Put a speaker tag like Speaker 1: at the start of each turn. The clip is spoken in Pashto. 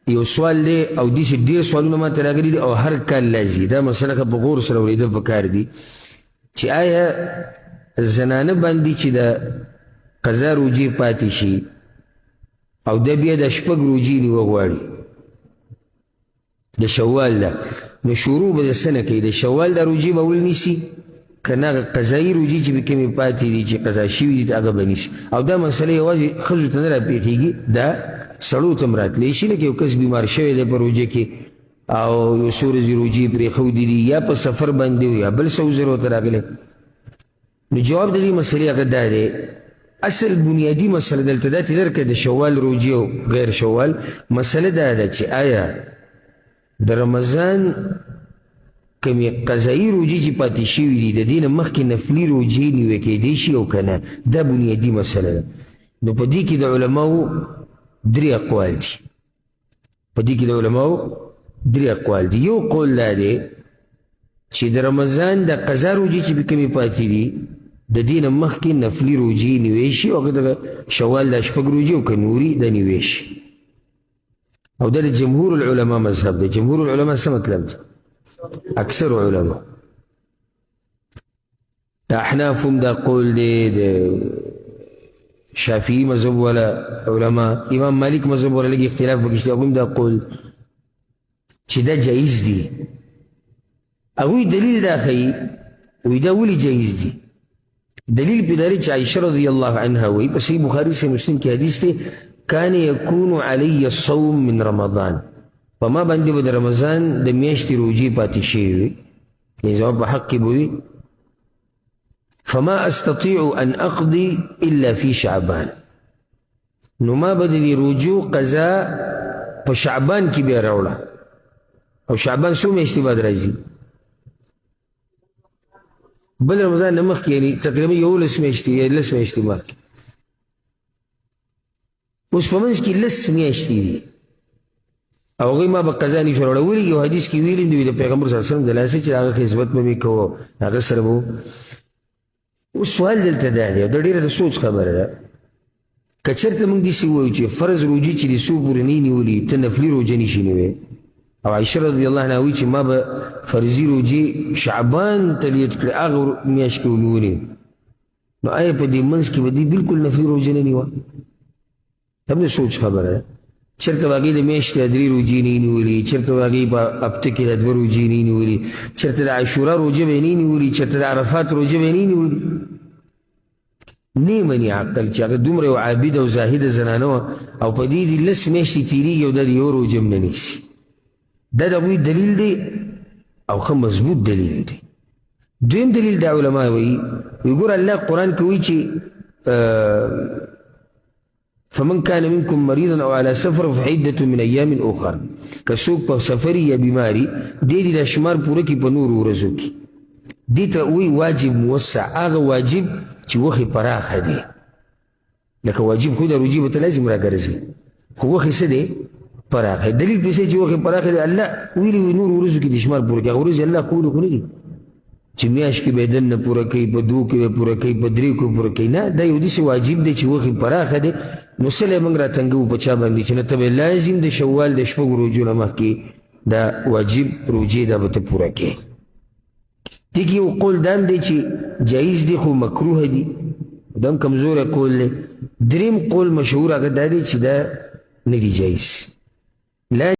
Speaker 1: یو سوال دی او داسې ډېر سوالونه ما ته راغلي دي او هر کال راځي. دا مسله ښه په غور سره اورېدل پکار دي چې آیا زنانه باندې چې د قضا روژې پاتې شي او دا بیا د شپږ روژې نیوه غواړي د شوال ده، نو شروع به د څه نه کوي؟ د شوال د روژې به اول نیسي که نه هغه قضایي روژې چې پکې مې پاتې دي چې قضا شوي دي هغه به نیسي. او دا مسله یوازې ښځو ته نه راپېښېږي، دا سړو ته هم راتلی شي. لکه یو کس بیمار شوی دی په روژه کې او یو څو ورځې روژې پرېښودې دي یا په سفر باندې یا بل څه عذر ورته راغلی، نو جواب د دې مسلې هغه دا دی، اصل بنیادي مسله دلته دا چې درکه د شوال روژې او غیر شوال مسله دا ده چې آیا د رمضان کومې قضایي روژې چې پاتې شوي دي د دې نه مخکې نفلي روژې نیوې کېدی شي او که نه، دا بنیادي مسله ده. نو په دې کې د علماو درې اقوال دي. په دې کې د علماو درې اقوال دي. یو قول دا دی چې د رمضان د قضا روژې چې په کومې پاتې دي د دې نه مخکې نفلي روژې نیوی شي، او هغه د شوال د شپږ روژې او که نوري د نیوی شي. او دا د جمهور العلماء مذهب دی. جمهور العلماء څه مطلب دی؟ اکثر علماء د احناف هم دا قول دی، د شافعي مذهب ولا علما، امام مالک مذهب ولا لږ اختلاف پکې شته، هغوی هم دا قول چې دا جایز دی. هغوی دلیل دا ښیي، وایي دا ولې جایز دي؟ دلیل پې دا دی چې عایشه رضی الله عنها وایي، په صحیح بخاري صحیح مسلم کې حدیث دی، کان یکون علی الصوم من رمضان، په ما باندې به د رمضان د میاشتې روژې پاتې شوې وي، یعنې زما په حق کې به وي، فما استطيع ان اقضي الا في شعبان، نو ما به د دې روژو قضا په شعبان کې بیا راوړه. او شعبان څو میاشتې بعد راځي؟ بل رمضان نه مخکې، یعنې تقریبا 11 میاشتې یا لس میاشتې مخکې. اوس په منځ کې لس میاشتې دي او هغوی ما به قضا نشو راوړی. ولې؟ یو حدیث کې ویلي دي د پیغمبر صلی الله علیه وسلم د لاسه چې هغه خدمت به مې کوو، هغه سره به. اوس سوال دلته دا دی، دا ډېره د سوچ خبره ده، که چېرته موږ داسې ووایو چې فرض روژې چې د څو پورې نه نیولي ته نفلي روژه نشي نیوی، او عایشه رضی الله عنها وایي چې ما به فرضي روژې شعبان ته لیټ کړې، هغه میاشت کې مې ونیو، نو آیا په دې منځ کې به دې بالکل نفلي روژه نه نیوه؟ هم د سوچ خبره ده. چېرته به هغې د میاشتې د درې روژې نه نیولي، چېرته به هغې په هفته کې د دوه روژې نه نیولي، چېرته د عاشورا روژه به یې نه نیولي، چېرته د عرفات روژه به یې نه نیولي. نه مني عقل چې هغه دومره یو عابد او زاهده زنانه وه او په دې دي لس میاشتې تېرېږي او دا د یوه روژه هم نه نیسي. دا د هغوی دلیل دی او ښه مضبوط دلیل دی. دویم دلیل دا علما وایي، وایي ګوره الله قرآن کې وایي چې فمن كان منكم مريضا او على سفر فعدة من ايام اخر، که څوک په سفر یا بیماری دې دې د شمار پوره کړي په نورو ورځو کې، دې ته وایي واجب موسع، هغه واجب چې وخت پراخه دی. لکه واجب خو د روژې به ته لازم راګرځي، خو وخت څه دی؟ پراخه. دلیل پې څه چې وخت پراخه دی؟ الله ویلي وي نورو ورځو کې د شمار پوره کړي، هغه ورځې الله ښوولي خو نه دي چې میاشت کې به یې دننه پوره کوي، په دوو کې به یې پوره کوي، په درې کې پوره کوي. نه، دا یو داسې واجب دی چې وخت پراخه دی، نو څه له موږ راتنګوو په چا باندې چې نه ته به لازم د شوال د شپږو روژو نه مخکې دا واجب روژې دا به ته پوره کړې. دې کې یو قول دا هم دی چې جایز دی خو مکروه دی، دا هم کمزوری قول دی. دریم قول مشهور هغه دا دی چې دا نه دی جایز.